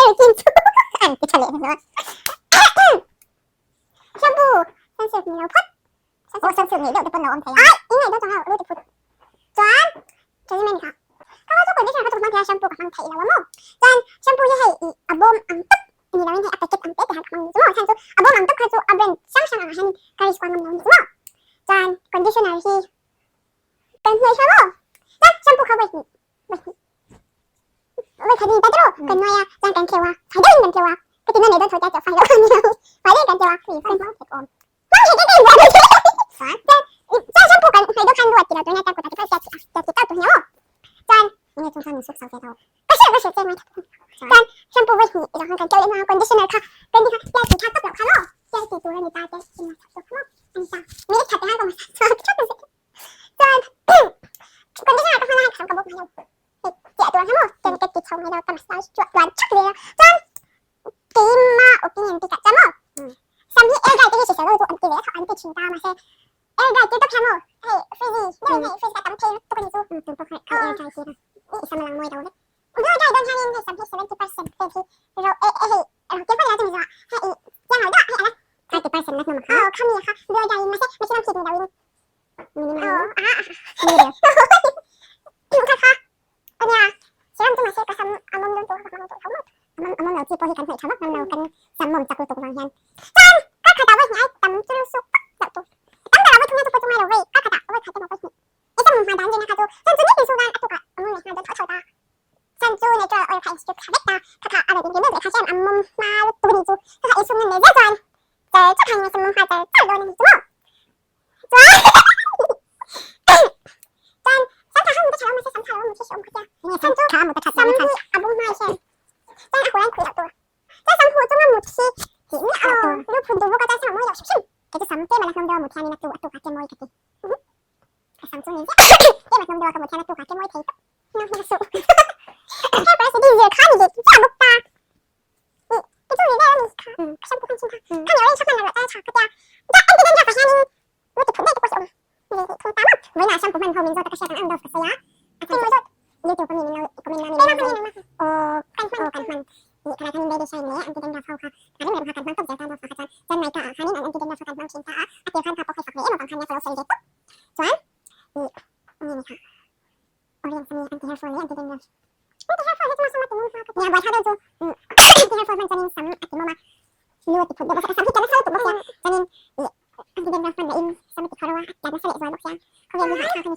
routine chu an ti tha leh hnuhnawh a. Shampoo sunsilk ni lo phawt. Oh sunsilk ngeih deuh te pawn lo awm thei a. Ai in ngaih deuh chuang lo lu ti phut. Chuan chezime ni kha. Ka va chu conditioner kha chu ka hmang thei a shampoo ka hmang theih lo a maw. Chuan shampoo hi hei ih a bawm ang tawp ni lo in hei a packet ang te te han ka hmang ni chu maw. Chhan chu a bawm ang tawp kha chu a brand hrang hrang angah hian ka risk kual ngam lo ni chu maw. Chuan conditioner hi kan hnawih hlauh aw. Chuan shampoo kha vawi hnih vawi hnih vawi khat in ta tiraw kan nuai a chuan kan tleu a fai deuhin kan tleu a ka ti na nei dawn tho tia chauh fai loh a ni lo fai deuhin kan tleu a kan hmang thek awm hmang thek em em buai chuan chuan shampoo kan hnawih deuh khan luat ti lo tur nia chuan kut ah ti phal sia chi a tia ti tau tur nia aw chuan enge chung khan min suk chho ve tho ka hrilh ka hrilh che mai chuan shampoo vawi hnih zawng khan kan tleu leh hnuah conditioner kha kan ti kha tia ti tha tawp loh kha maw tia ti tur a ni ta te in la chhawp tawh kha maw a ni ta minute khat te khan ka massage chhuak thlap zet Chuan conditioner ka hman a khan ka bawk mai lo. Hei chiah tur ang hian maw chuan ka ti chho mai lo ka massage chuah tluan thak zel a. Chuan keima opinion bikah chuan maw sam hi air dry te hi hrisel lo chu an ti ve tho an ti thin ta mahse air dry tir tawp hian maw hei frizzy deuhin hei frizz kha tam thei lutuk a ni chu. Tun pawh kha air dry tir a i sam a lang mawi lo vek. Blow dry dawn hianin hei sam hi 70% vel hi ro eh hei ro tir pawh ni lo chu ni zawh ah hei i chiang lo deuh ah hei a la 30% la hnum a kha. Aw khami kha blow dry in mahse maximum heat ni lo in